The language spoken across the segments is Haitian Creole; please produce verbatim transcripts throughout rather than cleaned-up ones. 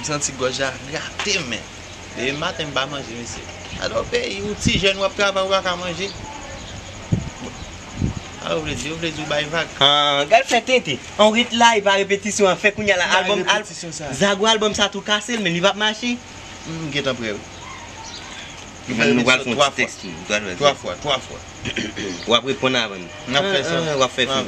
Santi gòj la grate m, men. Depi maten m pa manje, mesye. Alò, peyi, ou ti jèn, w ap travay, ou pa ka manje. Bon. A, ou vle di, ou vle di ou bay vag. Ah, gad fè tenten. An ret la, e pa repetisyon an fè kounye a la. Bay albòm, al-, repetisyon sa. Zago albòm sa tou kase l, men li p ap mache. M gentan prè wi. Nou pral fè yon ti tèks tou. Twa fwa, twa fwa. W ap reponn avan. N ap fè sa. Ah, ah, w ap fè fim.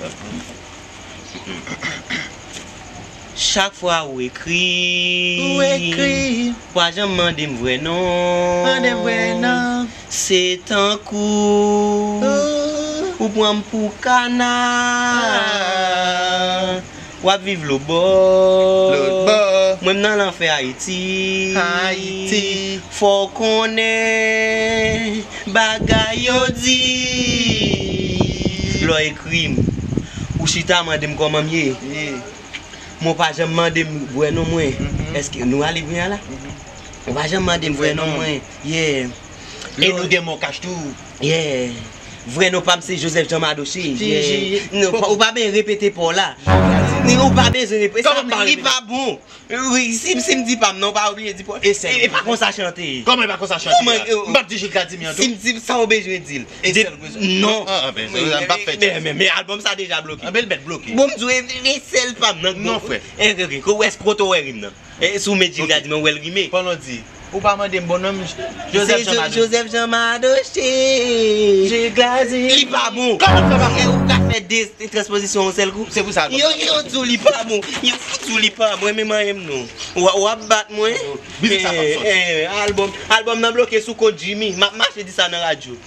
Chak fwa ou ekri, ou ekri, pa janm mande m vrè non. Mande m vrè non. Se tankou ou pran m pou kana. Ah. W ap viv lòtbò. Lòtbò. Mwen m nan lanfè Ayiti. Ayiti. Fò w konnen bagay yo di. Lè w ekri m, ou chita mande m kòman m ye. Ye. Men w pa janm mande m vrè non mwen. Mhm. Èske nou ale byen la? Mhm. Ou pa janm mande m vrè non mwen. Yeah. E nou gen mokach tou. Yeah. Vrè non pa m se Joseph Jean Madoche. Yeah. Non, ou pa bezwen repete pa w la. Ou pa bezwen repete. Kòman m pa repete? Li pa bon. Wi, si, si m di pa m non, pa oblije di pa w. E sèl. E, e pa konsa chante. Kòman e pa konsa chante a? M pa t di Gilles Casimir an tou? Si m di sa w bezwen di l. E sèl bezwen. Non. Ah, ah, ben, m p ap fè djaz. Men, men, men albòm sa deja bloke. Ah, ben, l mèt bloke. Bon, m di w, e, e sèl pa m nan. Non, frè. E, e, e, ko wè kote w wè rim nan. E sou medjik la di mwen wè l rime. Pandan w di, ou pa mande m bon non m, Joseph Jean Madoche. Joseph Jean Madoche. Jil Glazy. Li pa bon. Kòman l fè pa bon? E ou ka fè de transpozisyon yon sèl kou? Se pou sa albòm yo, yo di w li pa bon. Yo fout di w li pa bon. E men manyen m non. W, w ap bat mwen. Biznis sa p ap sòti. Eh, eh, albòm, albòm nan bloke sou kont Jimmy. M ap mache di sa nan radyo.